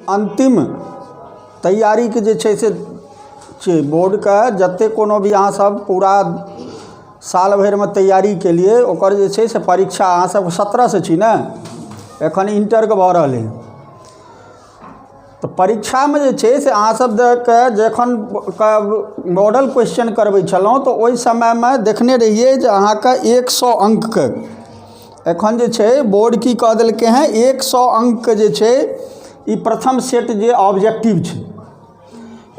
अन्तिम तैयारीके जे छै से छै बोर्डके जतेक कोनो भी अहाँसभ पूरा साल भरिमे तैयारी केलियै ओकर जे छै से परीक्षा अहाँसभ सत्रहसँ छी ने एखन इण्टरके भऽ रहलै हँ तऽ परीक्षामे जे छै से अहाँसभ के जखन मॉडल क्वेश्चन करबै छलहुँ तऽ ओहि समयमे देखने रहियै जे अहाँके 100 अङ्कके एखन जे छै बोर्ड की कऽ देलकै हँ 100 अङ्कके जे छै ई प्रथम सेट जे ऑब्जेक्टिव छै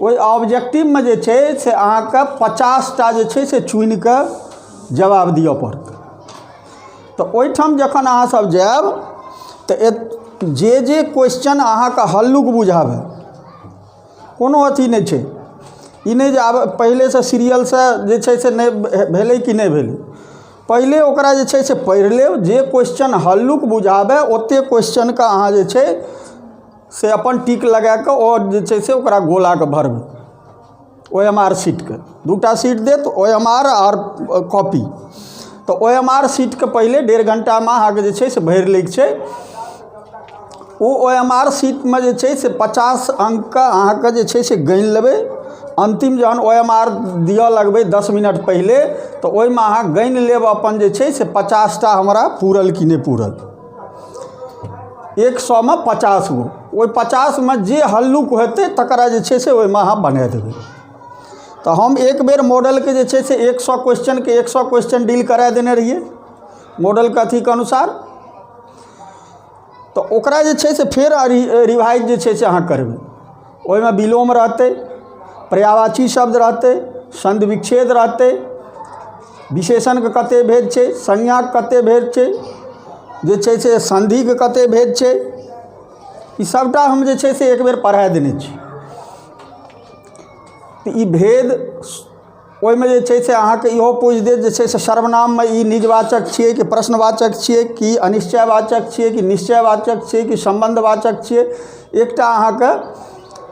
ओहि ऑब्जेक्टिवमे जे छै से अहाँके 50टा जे छै से चुनिकऽ जवाब दिअ पड़त। तऽ ओहिठाम जखन अहाँसभ जायब तऽ जे जे क्वेश्चन अहाँके हल्लुक बुझाबय, कोनो अथी नहि छै, ई नहि जे आब पहिलेसँ सीरियलसँ जे छै से नहि भेलै कि नहि भेलै, पहिले ओकरा जे छै से पढ़ि लेब, जे क्वेश्चन हल्लुक बुझाबय ओतेक क्वेश्चनके अहाँ जे छै से अपन टिक लगाए कऽ आओर जे छै से ओकरा गोलाके भरबै। ओ एम आर शीटके 2टा शीट देत, ओ एम आर आओर कॉपी। तऽ ओ एम आर शीटके पहिले 1.5 घण्टामे अहाँके जे छै से भरि लैके छै। ओ ओ एम आर शीटमे जे छै से 50 अङ्कके अहाँके जे छै से गनि लेबै। अन्तिम जहन ओ एम आर दिअ लगबै 10 मिनट पहिले, तऽ ओहिमे अहाँ गनि लेब अपन जे छै से 50टा हमरा पूरल कि नहि पूरल। 100मे 50 गो, ओहि 50मे जे हल्लुक हेतै तकरा जे छै से ओहिमे अहाँ बना देबै। तऽ हम एक बेर मॉडलके जे छै से 100 क्वेश्चनके 100 क्वेश्चन डील करा देने रहियै मॉडलके अथीके अनुसार। तऽ ओकरा जे छै से फेर रिवाइज जे छै से अहाँ करबै। ओहिमे विलोम रहतै, पर्यायवाची शब्द रहतै, संधि विच्छेद रहतै, विशेषणके कतेक भेद छै, संज्ञाके कतेक भेद छै, जे छै से सन्धिके कतेक भेद छै, ई सभटा हम जे छै से एक बेर पढ़ा देने छी। तऽ ई भेद ओहिमे जे छै से अहाँके इहो पूछि देत जे छै से सर्वनाममे ई निजवाचक छियै कि प्रश्नवाचक छियै कि अनिश्चयवाचक छियै कि निश्चयवाचक छियै कि सम्बन्धवाचक छियै। एकटा अहाँके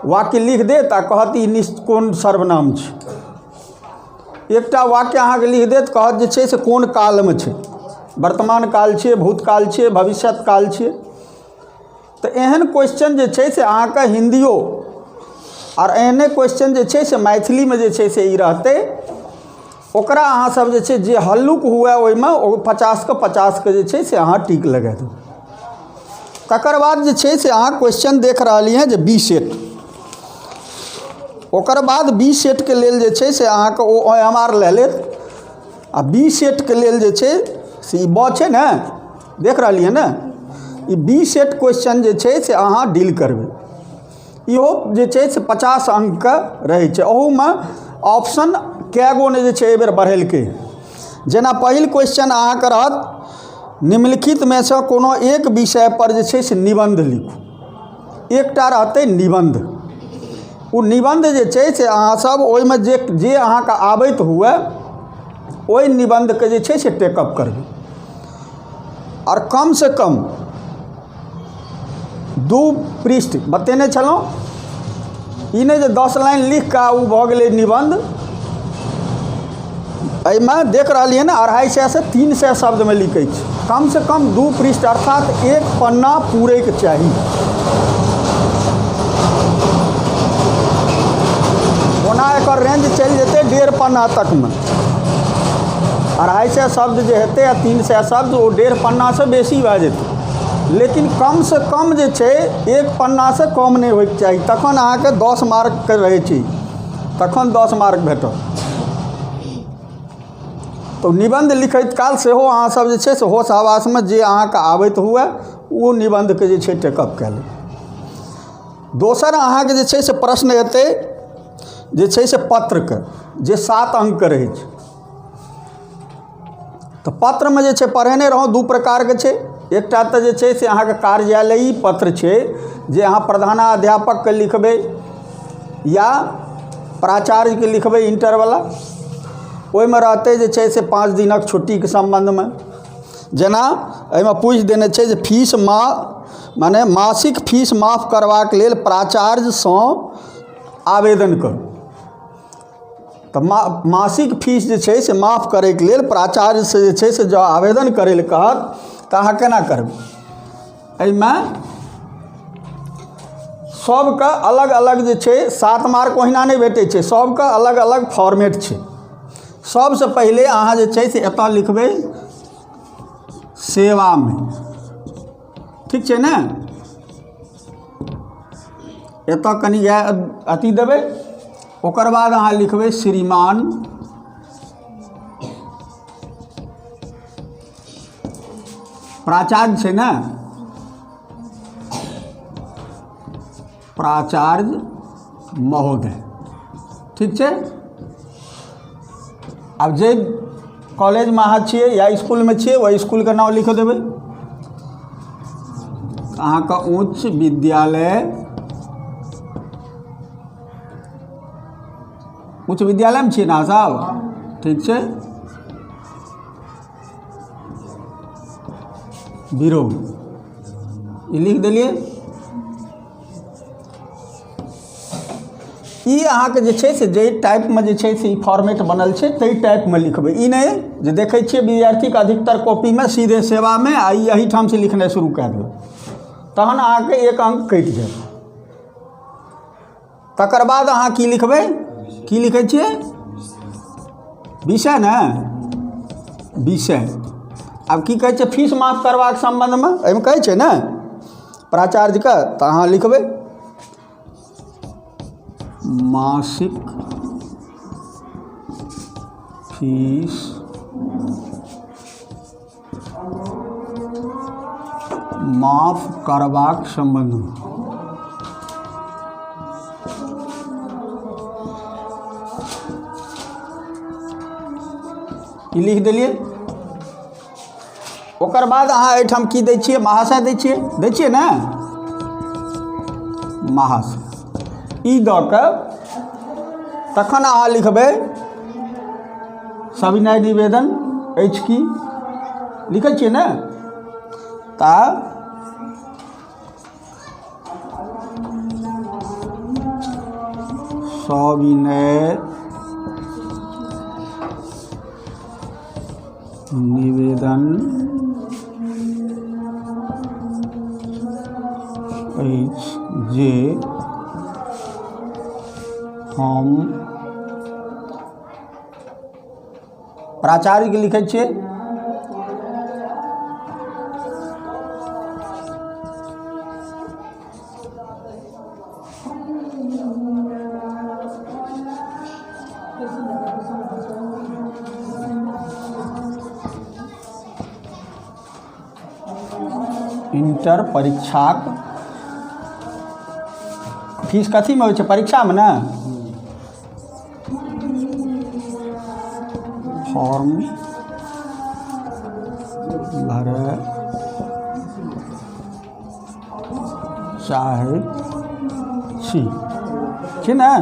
वाक्य लिख देत आ कहत ई कोन सर्वनाम छै। एकटा वाक्य अहाँके लिख देत, कहत जे छै से कोन कालमे छै, वर्तमान काल छियै, भूतकाल छियै, भविष्यत काल छियै। तऽ एहन क्वेश्चन जे छै से अहाँके हिन्दियो आओर एहने क्वेश्चन जे छै से मैथिलीमे जे छै से ई रहतै। ओकरा अहाँसभ जे छै जे हल्लुक हुए ओहिमे ओ 50के 50के जे छै से अहाँ टिक लगा देबै। तकर बाद जे छै से अहाँ क्वेश्चन देख रहलियै हँ जे बी सेट, ओकर बाद बी सेटके लेल जे छै से अहाँके ओ एम आर लए लेत आ बी सेटके लेल जे छै से ई ब छै ने, देख रहलियै ने, ई बी सेट क्वेश्चन जे छै से अहाँ डील करबै। इहो जे छै से 50 अङ्कके रहै छै। ओहूमे ऑप्शन कए गो ने जे छै एहिबेर बढ़ेलकै। जेना पहिल क्वेश्चन अहाँके रहत निम्नलिखितमे सँ कोनो एक विषय पर जे छै से निबन्ध लिखू। एकटा रहतै निबन्ध, ओ निबन्ध जे छै से अहाँसभ ओहिमे जे जे अहाँके आबैत हुए ओहि निबन्धके जे छै से टेकअप करबै आओर कमसँ कम 2 पृष्ठ बतेने छलहुँ। ई नहि जे 10 लाइन लिख कऽ ओ भऽ गेलै निबन्ध। एहिमे देख रहलियै ने 250 से 300 शब्दमे लिखै छै। कमसँ कम 2 पृष्ठ अर्थात 1 पन्ना पूरैके चाही। ओना एकर रेंज चलि जेतै 1.5 पन्ना तकमे। 250 शब्द जे हेतै आ 300 शब्द ओ 1.5 पन्नासँ बेसी भए जेतै, लेकिन कमसँ कम जे छै 1 पन्नासँ कम नहि होइके चाही। तखन अहाँके 10 मार्कके रहै छै, तखन 10 मार्क भेटत। तऽ निबन्ध लिखैत काल सेहो अहाँसभ जे छै से होश हवासमे जे अहाँके आबैत हुए ओ निबन्धके जे छै टेकअप कए लेब। दोसर अहाँके जे छै से प्रश्न एतै जे छै से पत्रके जे 7 अङ्कके रहै छै। तऽ पत्रमे जे छै पढ़ेने रहौँ 2 प्रकारके छै। एकटा तऽ जे छै से अहाँके कार्यालयी पत्र छै जे अहाँ प्रधानाध्यापकके लिखबै या प्राचार्यके लिखबै इण्टरवला। ओहिमे रहतै जे छै से 5 दिनक छुट्टीके सम्बन्धमे। जेना एहिमे पूछि देने छै जे फीस माने मासिक फीस माफ करबाक लेल प्राचार्यसँ आवेदन करू। तऽ मासिक फीस जे छै से माफ करैके लेल प्राचार्यसँ जे छै से जँ आवेदन करै लए कहत तऽ अहाँ केना करबै? एहिमे सभके अलग अलग जे छै 7 मार्क ओहिना नहि भेटै छै, सभके अलग अलग फॉर्मेट छै। सबसँ पहिले अहाँ जे छै से एतऽ लिखबै सेवामे, ठीक छै ने? एतऽ कनि अथी देबै। ओकर बाद अहाँ लिखबै श्रीमान प्राचार्य छै ने, प्राचार्य महोदय, ठीक छै? आब जे कॉलेजमे अहाँ छियै या इसकुलमे छियै, ओहि इसकुलके नाम लिख देबै अहाँके। उच्च विद्यालय, उच्च विद्यालयमे छियै ने अहाँ सब? ठीक छै। बिरौ ई लिख देलियै। ई अहाँके जे छै से जाहि टाइपमे जे छै से ई फॉर्मेट बनल छै, ताहि टाइपमे लिखबै। ई नहि जे देखै छियै विद्यार्थीके अधिकतर कॉपीमे सीधे सेवामे आ ई एहिठामसँ लिखनाइ शुरू कए देलक, तहन अहाँके एक अंक कटि जायत। तकर बाद अहाँ की लिखबै? की लिखै छियै? विषय ने, विषय। आब की कहै छै? फीस माफ करबाक सम्बन्धमे एहिमे कहै छै ने प्राचार्यके, तऽ अहाँ लिखबै मासिक फीस माफ करबाक सम्बन्धमे। ई लिख देलियै। ओकर बाद अहाँ एहिठाम की दै छियै? महाशय दै छियै, दै छियै ने महाशय। ई दऽ कऽ तखन अहाँ लिखबै सविनय निवेदन अछि की लिखै छियै ने? तऽ सविनय निवेदन अछि जे हम प्राचार्यके लिखै छियै। इंटर परीक्षाक फीस कथीमे होइ छै? परीक्षामे ने। फॉर्म भरय चाहैत छी, छी ने?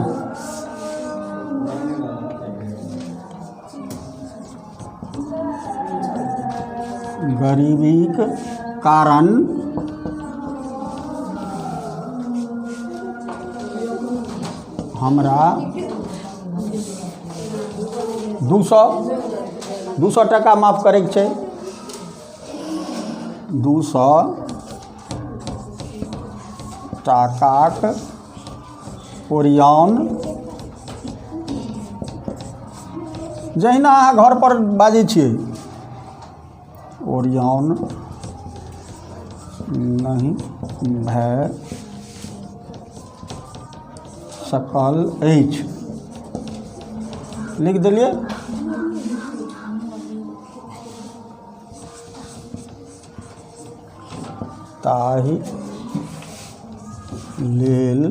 गरीबीक कारण हमरा 200 टाका माफ करैके छै। 200 टाकाक ओरियान, जहिना अहाँ घरपर बाजै छियै, ओरियान नहि भए सकल अछि। लिख देलियै। ताहि लेल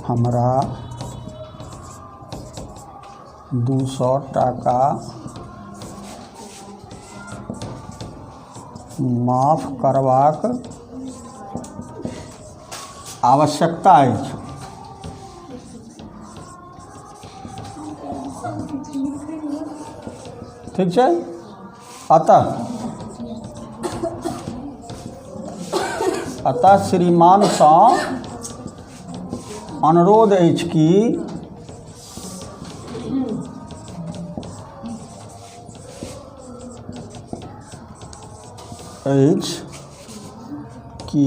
हमरा 200 टाका माफ करबाक आवश्यकता अछि। ठीक छै। अतः श्रीमानसँ अनुरोध अछि कि अछि कि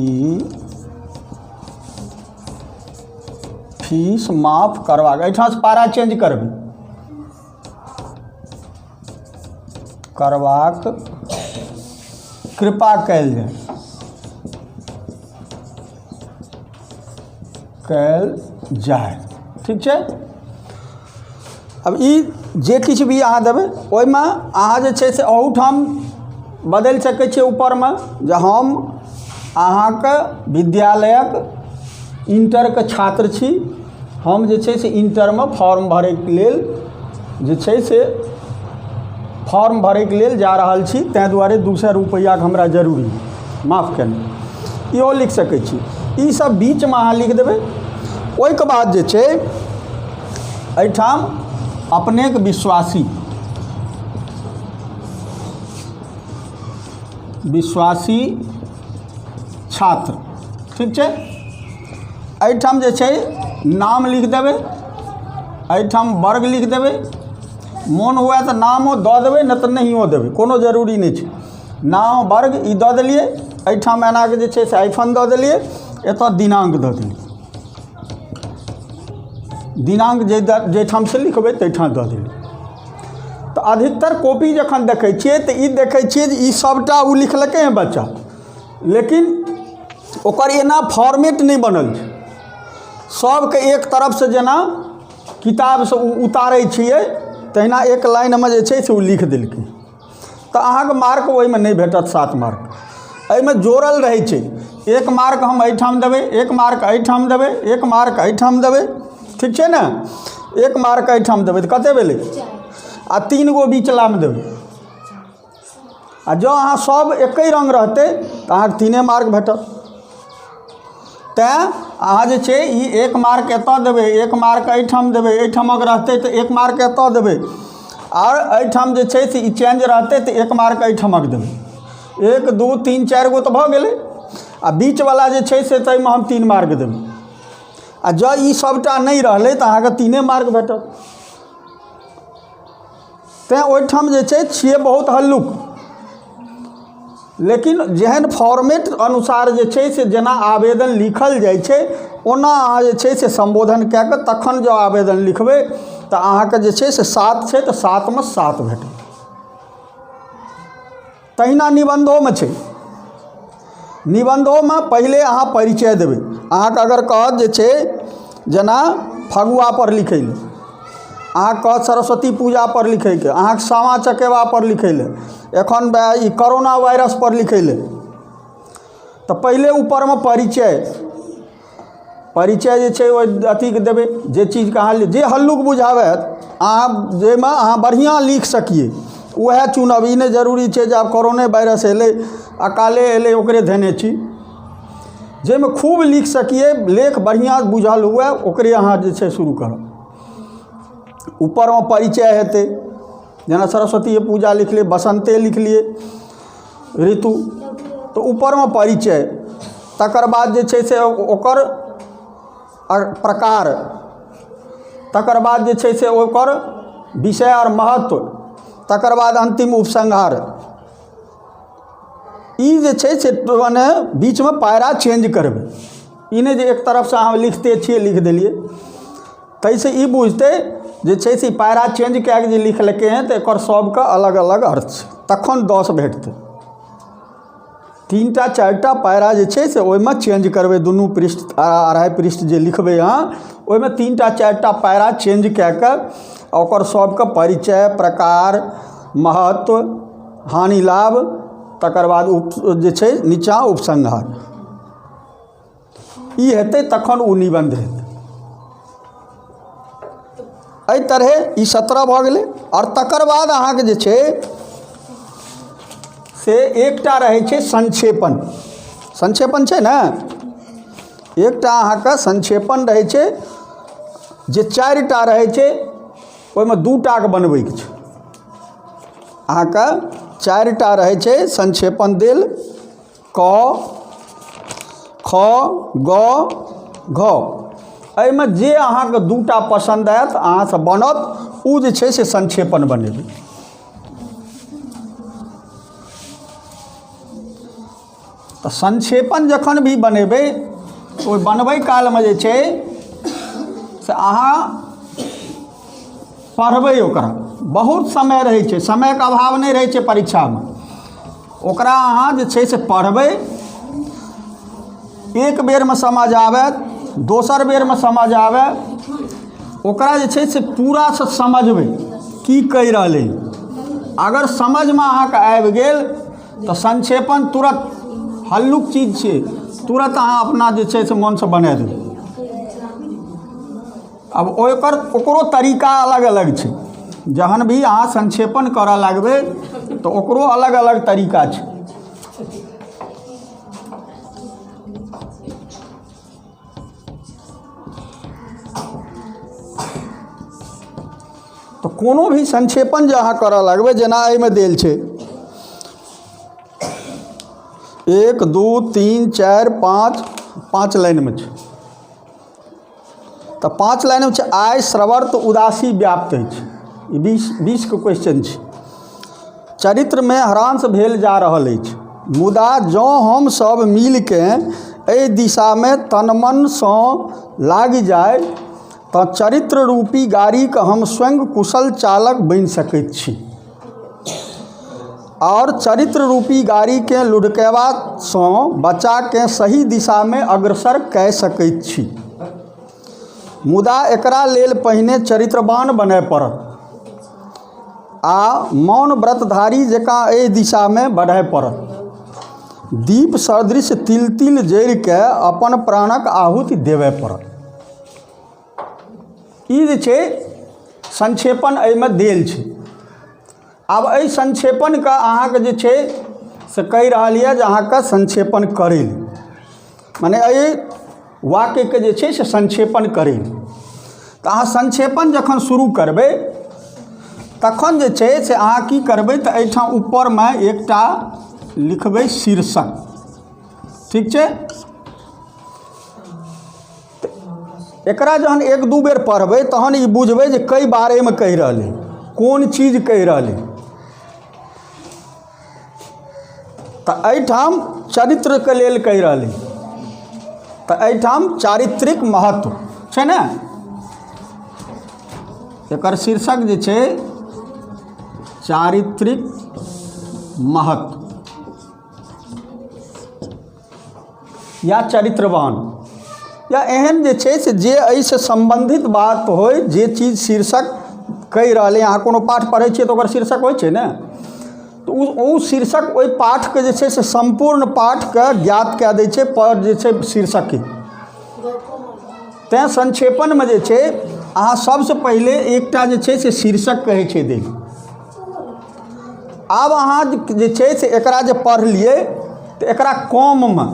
फीस माफ करबाक। एहिठामसँ पारा चेंज करबै, करबाक कृपा कयल जाय, कयल जाय। ठीक छै। आब ई जे किछु भी अहाँ देबै ओहिमे अहाँ जे छै से अहूठाम बदलि सकै छियै ऊपरमे जे हम अहाँके विद्यालयक इण्टरके छात्र छी, हम जे छै से इण्टरमे फॉर्म भरैके लेल जे छै से फॉर्म भरैके लेल जा रहल छी, ताहि दुआरे 200 रुपैआके हमरा जरूरी, माफ कयने, इहो लिख सकै छी। ईसब बीचमे अहाँ लिख देबै। ओहिके बाद जे छै एहिठाम अपनेके विश्वासी, विश्वासी छात्र, ठीक छै। एहिठाम जे छै नाम लिख देबै, एहिठाम वर्ग लिख देबै। मोन हुए तऽ नामो दऽ देबै, नहि तऽ नहियो देबै, कोनो जरूरी नहि छै। नाम वर्ग ई दऽ देलियै, एहिठाम एनाके जे छै से आइफन दऽ देलियै, एतऽ दिनाङ्क दऽ देलियै। दिनाङ्क जाहिठाम से लिखबै ताहिठाम दऽ देलियै। तऽ अधिकतर कॉपी जखन देखै छियै तऽ ई देखै छियै जे ई सभटा ओ लिखलकै हँ बच्चा, लेकिन ओकर एना फॉर्मेट नहि बनल छै। सभके एक तरफसँ जेना किताबसँ उतारै छियै तहिना एक लाइनमे जे छै से ओ लिख देलकै, तऽ अहाँके मार्क ओहिमे नहि भेटत 7 मार्क। एहिमे जोड़ल रहै छै, 1 मार्क हम एहिठाम देबै, 1 मार्क एहिठाम देबै, 1 मार्क एहिठाम देबै, ठीक छै ने, 1 मार्क एहिठाम देबै तऽ कतेक भेलै, आ 3 गो बिचलामे देबै। आ जँ अहाँ सब एके रङ्ग रहतै तऽ अहाँके 3 मार्क भेटत। तैँ अहाँ जे छै ई 1 मार्क एतऽ देबै, 1 मार्क एहिठाम देबै, एहिठामक रहतै तऽ 1 मार्क एतऽ देबै, आओर एहिठाम जे छै से ई चेंज रहतै तऽ 1 मार्क एहिठामक देबै। 1 2 3 4 गो तऽ भऽ गेलै, आ बीचवला जे छै से ताहिमे हम 3 मार्क देबै। आ जँ ई सभटा नहि रहलै तऽ अहाँके 3 मार्क भेटत। तैँ ओहिठाम जे छै छियै बहुत हल्लुक, लेकिन जेहन फॉर्मेट अनुसार जे छै से जेना आवेदन लिखल जाइ छै ओना अहाँ जे छै से सम्बोधन कए कऽ तखन जँ आवेदन लिखबै तऽ अहाँके जे छै से 7 छै तऽ 7मे 7 भेटत। तहिना निबन्धोमे छै, निबन्धोमे पहिले अहाँ परिचय देबै। अहाँके अगर कहत जे छै जेना फगुआपर लिखै लए, अहाँके कहत सरस्वती पूजापर लिखैके, अहाँके सामा चकेबापर लिखै लए, एखन ई करोना वायरसपर लिखै लए, तऽ पहिले ऊपरमे परिचय, परिचय जे छै ओहि अथीके देबै, जे चीजके अहाँ जे हल्लुक बुझाबै अहाँ जाहिमे अहाँ बढ़िआँ लिख सकिए उएह चुनब। ई नहि जरूरी छै जे आब कोरोने वायरस एलै अकाले एलै ओकरे धेने छी, जाहिमे खूब लिख सकिए, लेख बढ़िआँ बुझल हुए ओकरे अहाँ जे छै शुरू करब। ऊपरमे परिचय हेतै, जेना सरस्वतीए पूजा लिखलियै, बसन्ते लिखलियै ऋतु, तऽ ऊपरमे परिचय, तकर बाद जे छै से ओकर प्रकार, तकर बाद जे छै से ओकर विषय आओर महत्व, तकर बाद अन्तिम उपसंहार। ई जे छै से मने बीचमे पैरा चेंज करबै, ई नहि जे एक तरफसँ अहाँ लिखते छियै लिख देलियै, ताहिसँ ई बुझतै जे छै से पैरा चेंज कए कऽ जे लिखलकै हँ तऽ एकर सभके अलग अलग अर्थ छै, तखन 10 भेटतै। 3टा 4टा पैरा जे छै से ओहिमे चेंज करबै, दुनू पृष्ठ 2.5 पृष्ठ जे लिखबै अहाँ ओहिमे 3टा 4टा पैरा चेंज कए कऽ ओकर सभके परिचय, प्रकार, महत्व, हानि लाभ, तकर बाद उप जे छै नीचाँ उपसंहार, ई हेतै तखन ओ निबन्ध हेतै। एहि तरहे ई 17 भऽ गेलै। आओर तकर बाद अहाँके जे छै से एकटा रहै छै संक्षेपण, संक्षेपण छै ने, एकटा अहाँके संक्षेपण रहै छै जे 4टा रहै छै, ओहिमे 2टाके बनबैके छै। अहाँके 4टा रहै छै संक्षेपण देल, क ख ग घ, एहिमे जे अहाँके 2टा पसन्द आयत अहाँसँ बनत ओ जे छै से संक्षेपण बनेबै। तऽ संक्षेपण जखन भी बनेबै ओहि बनबै कालमे जे छै से अहाँ पढ़बै ओकरा। बहुत समय रहै छै, समयके अभाव नहि रहै छै परीक्षामे। ओकरा अहाँ जे छै से पढ़बै, एक बेरमे समझ आबै, दोसर बेरमे समझ आबै, ओकरा जे छै से पूरासँ समझबै की कहि रहलै। अगर समझमे अहाँके आबि गेल तऽ संक्षेपण तुरत हल्लुक चीज छियै, तुरत अहाँ अपना जे छै से मोनसँ बना देबै। आब ओकर ओकरो तरीका अलग अलग छै। जहन भी अहाँ संक्षेपण करऽ लगबै तऽ ओकरो अलग अलग तरीका छै। तऽ कोनो भी संक्षेपण जे अहाँ करऽ लगबै, जेना एहिमे देल छै 1 2 3 4 5, 5 लाइनमे छै, तऽ 5 लाइनमे छै आइ सर्वत्र उदासी व्याप्त अछि। ई 20 के क्वेश्चन छै। चरित्रमे ह्रास भेल जा रहल अछि, मुदा जँ हमसभ मिलके एहि दिशामे तनमनसँ लागि जाइ तऽ चरित्र रूपी गाड़ीके हम स्वयं कुशल चालक बनि सकैत छी आओर चरित्र रूपी गाड़ीकेँ लुढ़केबासँ बचाके सही दिशामे अग्रसर कए सकैत छी। मुदा एकरा लेल पहिने चरित्रवान बनय पड़त आ मौन व्रतधारी जकाँ एहि दिशामे बढ़य पड़त। दीप सदृश तिल तिल जरिके अपन प्राणक आहुति देबय पड़त। ई जे छै संक्षेपण एहिमे देल छै। आब एहि संक्षेपणके अहाँके जे छै से कहि रहल यऽ जे अहाँके संक्षेपण करै लए, मने एहि वाक्यके जे छै से संक्षेपण करै लए। तऽ अहाँ संक्षेपण जखन शुरू करबै तखन जे छै से अहाँ की करबै तऽ एहिठाम ऊपरमे एकटा लिखबै शीर्षक, ठीक छै। एकरा जहन एक दू बेर पढ़बै तहन ई बुझबै जे कई बारेमे कहि रहलै, कोन चीज कहि रहलै। तऽ एहिठाम चरित्रके लेल कहि रहलै, तऽ एहिठाम चारित्रिक महत्व छै ने। एकर शीर्षक जे छै चारित्रिक महत्व या चरित्रवान या एहन जे छै से जे एहिसँ सम्बन्धित बात होइ, जे चीज शीर्षक कहि रहलै। अहाँ कोनो पाठ पढ़ै छियै तऽ ओकर शीर्षक होइ छै ने, तऽ ओ शीर्षक ओहि पाठके जे छै से सम्पूर्ण पाठके ज्ञात कए दै छै पर जे छै शीर्षके। तैँ संक्षेपणमे जे छै अहाँ सबसँ पहिले एकटा जे छै से शीर्षक कहै छै दै। आब अहाँ जे छै से एकरा जे पढ़लियै तऽ एकरा कममे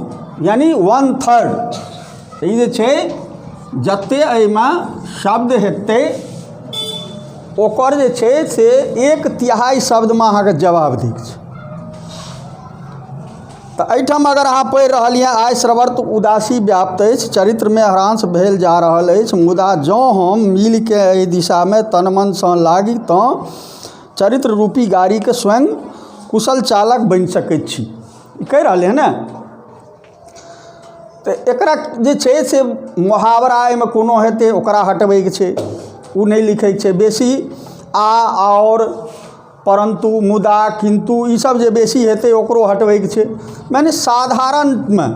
यानि 1/3 ई जे छै जतेक एहिमे शब्द हेतै ओकर जे छै से 1/3 शब्दमे अहाँके जवाब दैके छै। तऽ एहिठाम अगर अहाँ पढ़ि रहलियै आइ सर्वत्र उदासी व्याप्त अछि, चरित्रमे ह्रास भेल जा रहल अछि, मुदा जँ हम मिलके एहि दिशामे तनमनसँ लागी तऽ चरित्र रूपी गाड़ीके स्वयं कुशल चालक बनि सकैत छी, ई कहि रहलै हँ ने। तऽ एकरा जे छै से मुहावरा एहिमे कोनो हेतै ओकरा हटबैके छै, ओ नहि लिखैके छै बेसी। आ आओर परन्तु मुदा किन्तु ईसब जे बेसी हेतै ओकरो हटबैके छै। मने साधारणमे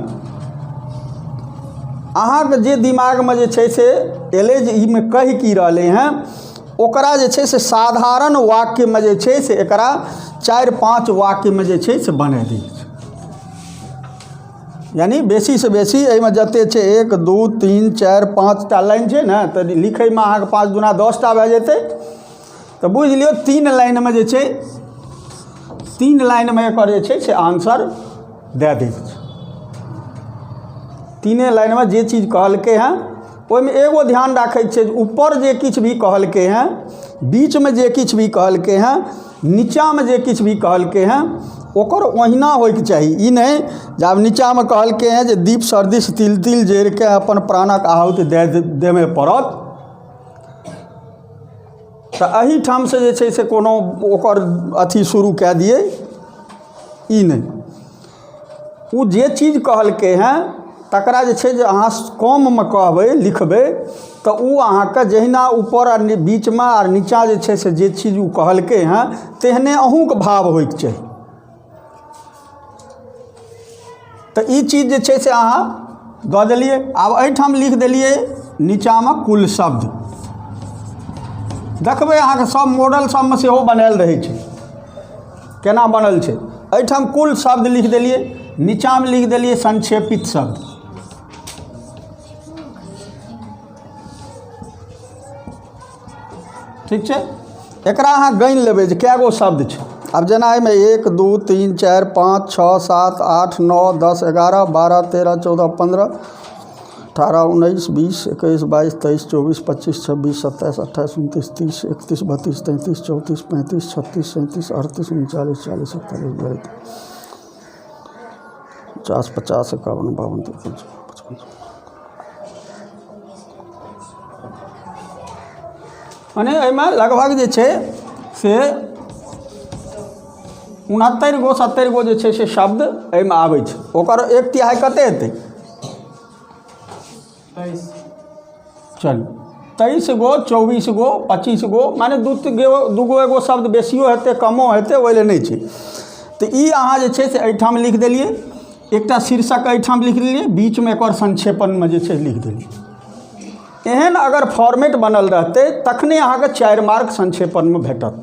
अहाँके जे दिमागमे जे छै से एलै जे एहिमे कहि की रहलै हँ, ओकरा जे छै से साधारण वाक्यमे जे छै से एकरा 4-5 वाक्यमे जे छै से बना दै छै। यानि बेसीसँ बेसी एहिमे जतेक छै 1 2 3 4 5टा लाइन छै ने, तऽ लिखैमे अहाँके 5 दूना 10टा भए जेतै। तऽ बुझि लियौ 3 लाइनमे जे छै 3 लाइनमे एकर जे छै से आंसर दए दै छै। 3 लाइनमे जे चीज कहलकै हँ ओहिमे एगो ध्यान राखैके छै, ऊपर जे किछु भी कहलकै हँ, बीचमे जे किछु भी कहलकै हँ, नीचाँमे जे किछु भी कहलकै हँ ओकर ओहिना होइके चाही। ई नहि जे आब नीचाँमे कहलकै हँ जे दीप सदृश तिल तिल जरिके अपन प्राणक आहुति देबय पड़त, तऽ एहिठामसँ जे छै से कोनो ओकर अथी शुरू कए दियै, ई नहि। ओ जे चीज कहलकै हेँ तकरा जे छै जे अहाँ कममे कहबै लिखबै तऽ ओ अहाँके जहिना ऊपर आ बीचमे आर नीचाँ जे छै से जे चीज ओ कहलकै हेँ तेहने अहूँके भाव होइके चाही। तऽ ई चीज जे छै से अहाँ दऽ देलियै। आब एहिठाम लिख देलियै नीचाँमे कुल शब्द। देखबै अहाँके सब मॉडल सबमे सेहो बनायल रहै छै, केना बनल छै। एहिठाम कुल शब्द लिख देलियै, नीचाँमे लिख देलियै संक्षेपित शब्द। ठीक छै, एकरा अहाँ गनि लेबै जे कए गो शब्द छै। आब जेना एहिमे 1 2 3 4 5 6 7 8 9 10 11 12 13 14 15 18 19 20 21 22 23 24 25 26 27 28 29 30 31 32 33 34 35 36 37 38 39 40 41 42 50 50 51 52 53 54 55। मने एहिमे लगभग जे छै से 69 गो 70 गो जे छै से शब्द एहिमे आबै छै। ओकर एक तिहाइ कतेक हेतै? 23। चलू 23 गो 24 गो 25 गो, माने दू गो एगो शब्द बेसियो हेतै कमो हेतै, ओहि लए नहि छै। तऽ ई अहाँ जे छै से एहिठाम लिख देलियै, एकटा शीर्षक एहिठाम लिख देलियै, बीचमे एकर संक्षेपणमे जे छै लिख देलियै। एहन अगर फॉर्मेट बनल रहतै तखने अहाँके 4 मार्क संक्षेपणमे भेटत।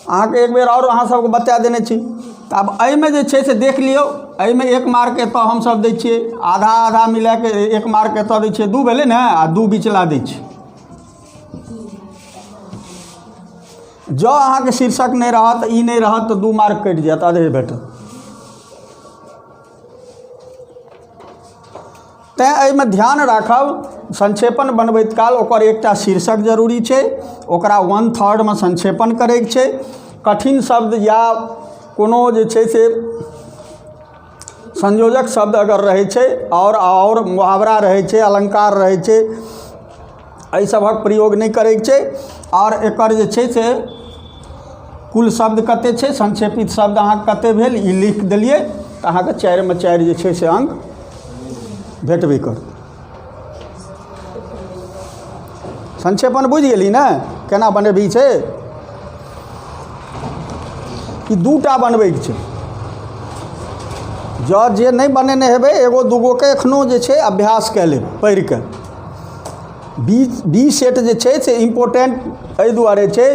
अहाँके एक बेर आओर अहाँ सबके बता देने छी। तऽ आब एहिमे जे छै से देख लियौ, एहिमे 1 मार्क एतऽ हमसब दै छियै, आधा आधा मिलाके 1 मार्क एतऽ दै छियै, 2 भेलै ने, आ 2 बिचला दै छियै। जँ अहाँके शीर्षक नहि रहत, ई नहि रहत, तऽ 2 मार्क कटि जायत, आधे भेटत। तैँ एहिमे ध्यान राखब, संक्षेपण बनबैत काल ओकर एकटा शीर्षक जरूरी छै, ओकरा 1/3 मे संक्षेपण करैके छै। कठिन शब्द या कोनो जे छै से संयोजक शब्द अगर रहै छै आओर मुहावरा रहै छै, अलङ्कार रहै छै, एहि सभक प्रयोग नहि करैके छै। आओर एकर जे छै से कुल शब्द कते छै, संक्षेपित शब्द अहाँके कते भेल, ई लिख देलियै तऽ अहाँके 4 मे 4 जे छै से अंक भेटबे करत। संक्षेपण बुझि गेली ने केना बनेबही छै? ई 2टा बनबैके छै। जँ जे नहि बनेने हेबै एगो दूगोके एखनो जे छै अभ्यास कए लेब पढ़िके। बी सेट जे छै से इम्पोर्टेंट एहि दुआरे छै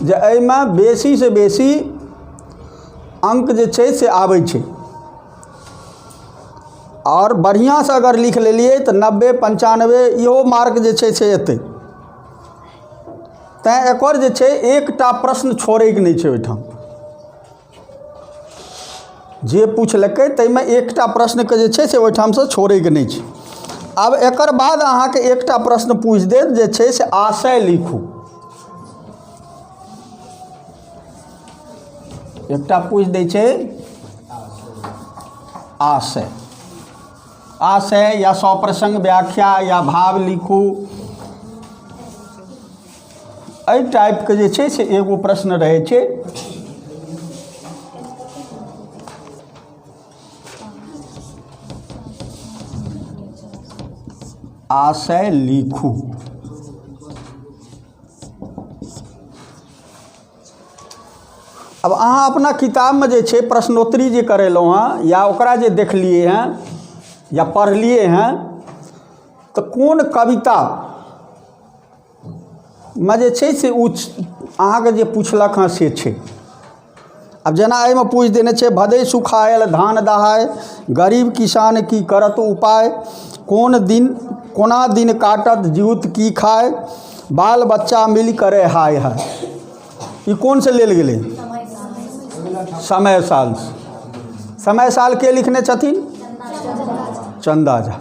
जे एहिमे बेसीसँ बेसी अंक जे छै से आबै छै। आओर बढ़िआँसँ अगर लिख लेलियै तऽ 90 95 इहो मार्क जे छै से एतै। तैँ एकर जे छै एकटा प्रश्न छोड़ैके नहि छै। ओहिठाम जे पुछलकै ताहिमे एकटा प्रश्नके जे छै से ओहिठामसँ छोड़ैके नहि छै। आब एकर बाद अहाँके एकटा प्रश्न पूछि देत जे छै से आशय लिखू। एकटा पूछि दै छै आशय, आशय या सप्रसंग व्याख्या या भाव लिखू, एहि टाइपके जे छै से एगो प्रश्न रहै छै। आशय लिखू। अब अहाँ अपना किताबमे जे छै प्रश्नोत्तरी जे करेलहुँ हँ या ओकरा जे देखलियै हँ या पढ़लियै हँ, तऽ कोन कविता मे जे छै से ओ अहाँके जे पुछलक हँ से छै। आब जेना एहिमे पूछि देने छै, भदई सुखायल धान दहाय, गरीब किसान की करत उपाय, कोन दिन कोना दिन काटत जीउत की खाय, बाल बच्चा मिल करे हाय हाय। ई कोनसँ लेल गेलै? समय साल। समय साल के लिखने छथिन? चन्दा झा।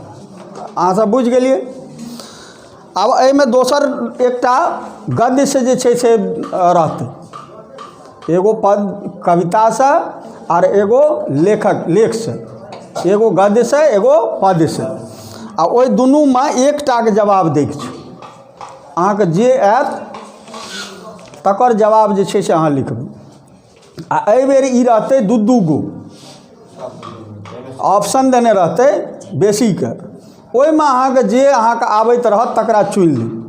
अहाँसभ बुझि गेलियै। आब एहिमे दोसर एकटा गद्यसँ जे छै से रहतै, एगो पद कवितासँ आर एगो लेखक लेखसँ, एगो गद्यसँ एगो पद्यसँ, आ ओहि दुनूमे एकटाके जवाब दैके छै। अहाँके जे आयत तकर जवाब जे छै से अहाँ लिखबै। आ एहिबेर ई रहतै दू दू गो ऑप्शन देने रहतै बेसीके, ओहिमे अहाँके जे अहाँके आबैत रहत तकरा चुनि लेब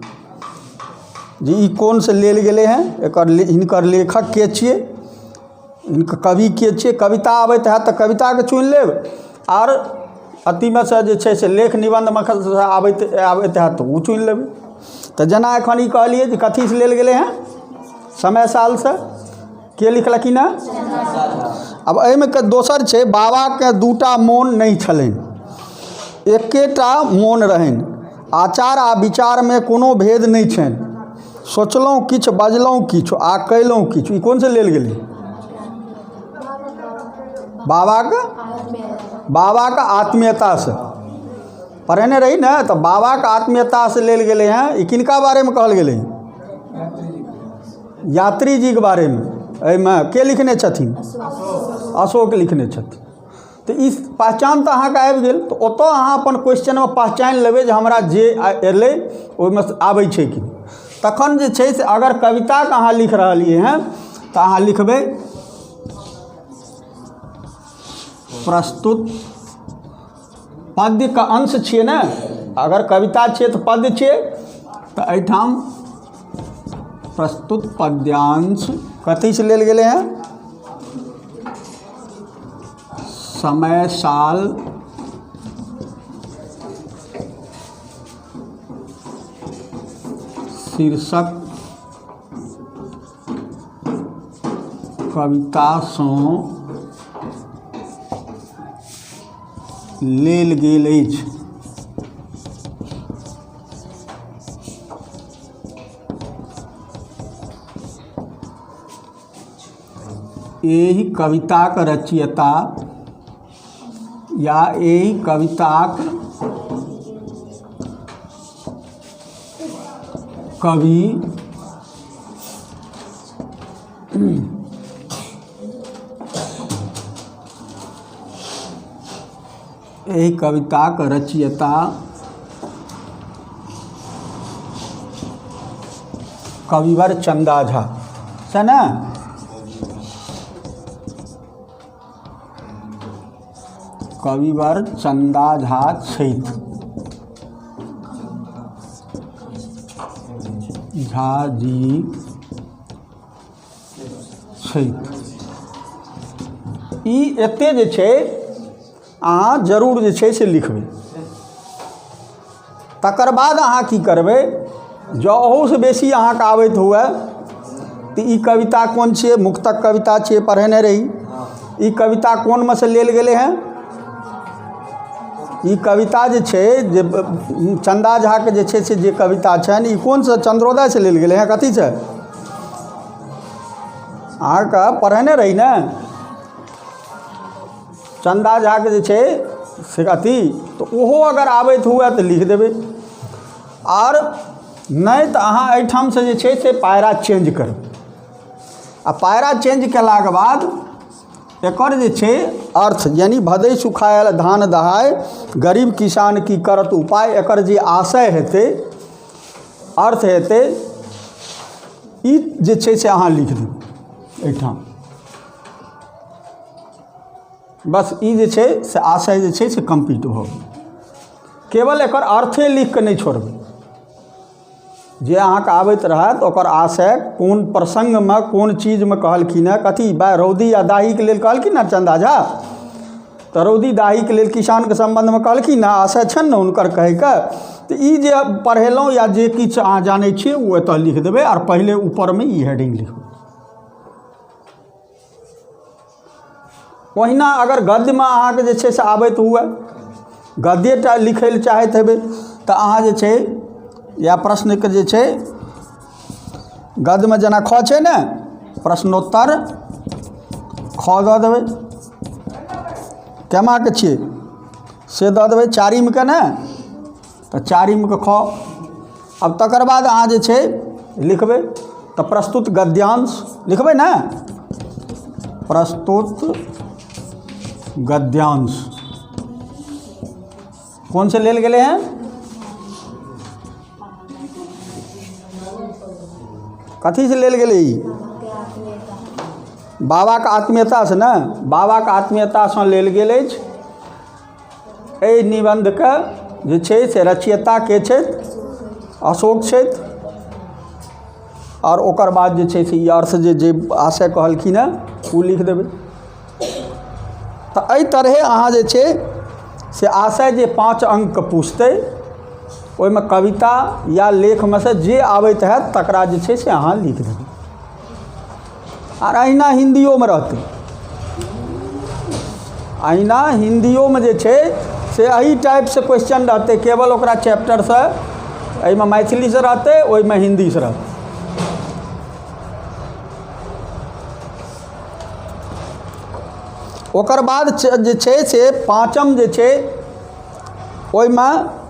जे ई कोनसँ लेल गेलै हँ, एकर हिनकर लेखक के छियै, हिनकर कवि के छियै। कविता आबैत हैत तऽ कविताके चुनि लेब, आर अथीमे सँ जे छै से लेख निबन्धमे आबैत आबैत हैत तऽ ओ चुनि लेबै। तऽ जेना एखन ई कहलियै जे कथीसँ लेल गेलै हँ, समय सालसँ। के लिखलखिन हँ? आब एहिमे के दोसर छै, बाबाके दूटा मोन नहि छलनि, एकेटा मोन रहनि। आचार आ विचारमे कोनो भेद नहि छनि। सोचलहुँ किछु, बजलहुँ किछु आ कयलहुँ किछु। ई कोनसँ लेल गेलै? बाबाके बाबाके आत्मीयतासँ पढ़ेने रही ने, तऽ बाबाके आत्मीयतासँ लेल गेलै हँ। ई किनका बारेमे कहल गेलै? यात्री जीके बारेमे। एहिमे के लिखने छथिन? अशोक लिखने छथिन। तऽ ई पहचान तऽ अहाँके आबि गेल, तऽ ओतऽ अहाँ अपन क्वेश्चनमे पहचानि लेबै जे हमरा जे एलै ओहिमे आबै छै कि। तखन जे छै से अगर कविताके अहाँ लिख रहलियै हँ तऽ अहाँ लिखबै प्रस्तुत पद्यके अंश छियै ने, अगर कविता छियै तऽ पद्य छियै, तऽ एहिठाम प्रस्तुत पद्यांश कथीसँ लेल गेलै हँ? समय साल शीर्षक कवितासँ लेल गेल अछि। एहि कविताक रचयिता या एहि कविताक कवि एहि कविताक रचयिता कविवर चन्दा झा से ने। कविवर चन्दा झा छथि, झा जी छथि। ई एते जे छै अहाँ जरूर जे छै से लिखबै। तकर बाद अहाँ की करबै, जँ ओहूसँ बेसी अहाँके आबैत हुए तऽ ई कविता कोन छियै, मुक्तक कविता छियै, पढ़ेने रही। ई कविता कोनमे सँ लेल गेलै हँ? ई कविता जे छै जे चन्दा झाके जे छै से जे कविता छनि ई कोनसँ, चन्द्रोदयसँ लेल गेलै हँ, कथीसँ? अहाँके पढ़ेने रही ने चन्दा झाके जे छै से अथी, तऽ ओहो अगर आबैत हुए तऽ लिख देबै, आर नहि तऽ अहाँ एहिठामसँ जे छै से पायरा चेंज करबै। आ पायरा चेंज कयलाके बाद एकर जे छै अर्थ, यानि भदै सुखायल धान दहाय गरीब किसान की करत उपाय, एकर जे आशय हेतै, अर्थ हेतै, ई जे छै से अहाँ लिख देबै एहिठाम। बस ई जे छै से आशय जे छै से कम्प्लीट भऽ गेल। केवल एकर अर्थे लिख कऽ नहि छोड़बै, जे अहाँके आबैत रहत ओकर आशय कोन प्रसङ्गमे कोन चीजमे कहलखिन हेँ, कथी बा रौदी आ दाहीके लेल कहलखिन हेँ चन्दा झा, तऽ रौदी दाहीके लेल किसानके सम्बन्धमे कहलखिन हेँ, आशय छनि ने हुनकर कहैके। तऽ ई जे पढ़ेलहुँ या जे किछु अहाँ जानै छियै ओ एतऽ लिख देबै, आर पहिले ऊपरमे ई हेडिंग लिखबै। ओहिना अगर गद्यमे अहाँके जे छै से आबैत हुए, गद्ये टा लिखै लए चाहैत हेबै तऽ अहाँ जे छै या प्रश्नके जे छै गद्यमे जेना ख छै ने, प्रश्नोत्तर ख दऽ देबै, केमाके छियै से दऽ देबै, चारिमके ने, तऽ चारिमके ख। आब तकर बाद अहाँ जे छै लिखबै तऽ प्रस्तुत गद्यांश लिखबै ने, प्रस्तुत गद्यांश कौन से लेल गेलै हैं, कथी से लेल गेलै ई? बाबाके आत्मीयतासँ ने, बाबाके आत्मीयतासँ लेल गेल अछि। एहि निबन्धके जे छै से रचयिता के छथि? अशोक छथि। आओर ओकर बाद जे छै से ई अर्थ जे जे आशय कहलखिन हेँ ओ लिख देबै। तऽ एहि तरहे अहाँ जे छै से आशय जे 5 अंकके पुछतै ओहिमे कविता या लेखमे से जे आबैत हैत तकरा जे छै से अहाँ लिख देबै। आर अहिना हिन्दियोमे रहतै, अहिना हिन्दियोमे जे छै से एही टाइपसँ क्वेश्चन रहतै, केवल ओकरा चैप्टरसँ एहिमे मैथिलीसँ रहतै, ओहिमे हिन्दीसँ रहतै। ओकर बाद जे छै से पाँचम जे छै ओहिमे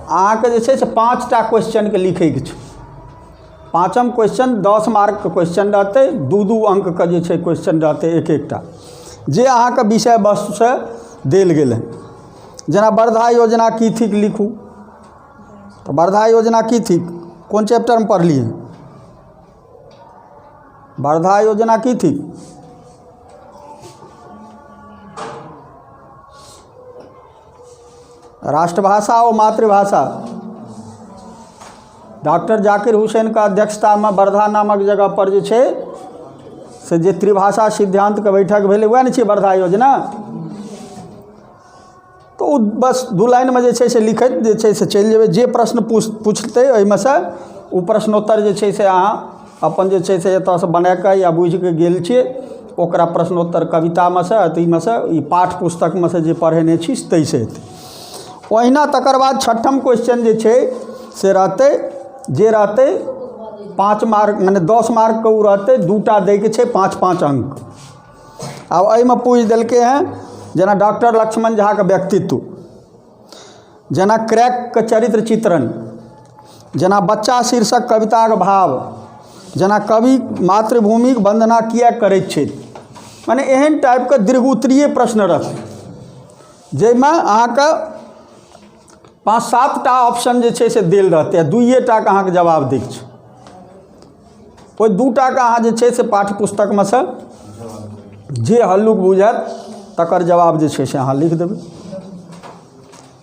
अहाँके जे छै से 5टा क्वेश्चनके लिखैके छै। पाँचम क्वेश्चन 10 मार्कके क्वेश्चन रहतै, 2-2 अंकके जे छै क्वेश्चन रहतै एक एकटा, जे अहाँके विषय वस्तुसँ देल गेल हँ। जेना वर्धा योजना की थिक लिखू, तऽ वर्धा योजना की थिक, कोन चैप्टरमे पढ़लियै? वर्धा योजना की थिक? राष्ट्रभाषा और मातृभाषा। डॉक्टर जाकिर हुसैन का अध्यक्षता में वर्धा नामक जगह पर जे छै से जे त्रिभाषा सिद्धांतके बैठक भेलै वएह ने छियै वर्धा योजना। तऽ ओ बस 2 लाइनमे जे छै से लिखैत जे छै से चलि जेबै। जे प्रश्न पूछतै ओहिमे से ओ प्रश्नोत्तर जे छै से अहाँ अपन जे छै से एतऽसँ बनाकऽ या बुझिकऽ गेल छियै ओकरा प्रश्नोत्तर कवितामे से अथीमे से ई पाठ पुस्तकमे से जे पढ़ेने छी ताहिसँ हेतै। ओहिना तकर बाद छठम क्वेश्चन जे छै से रहतै, जे रहतै 5 मार्क मने 10 मार्कके ओ रहतै, 2टा दैके छै 5-5 अंक। आब एहिमे पूछि देलकै हँ जेना डॉक्टर लक्ष्मण झाके व्यक्तित्व, जेना क्रैकके चरित्र चित्रण, जेना बच्चा शीर्षक कविताके भाव, जेना कवि मातृभूमिक वन्दना किएक करैत छथि, मने एहन टाइपके दीर्घोत्तरीय प्रश्न रहतै जाहिमे अहाँके 5-7टा ऑप्शन जे छै से देल रहतै आ 2टाके अहाँके जवाब दैके छै। ओहि 2टाके अहाँ जे छै से पाठ्य पुस्तकमे से जे हल्लुक बुझायत तकर जवाब जे छै से अहाँ लिख देबै।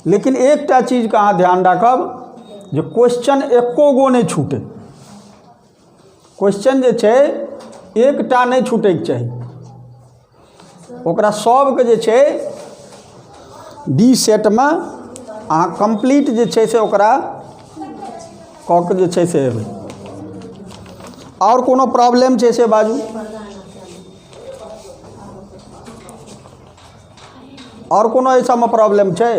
लेकिन एकटा चीजके अहाँ ध्यान राखब जे क्वेश्चन एको गो नहि छूटै, क्वेश्चन जे छै एकटा नहि छूटैके चाही, ओकरा सबके जे छै बी सेटमे अहाँ कम्प्लीट जे छै से ओकरा कऽ के जे छै से एबै। आओर कोनो प्रॉब्लम छै से बाजू, आओर कोनो एहि सबमे प्रॉब्लम छै?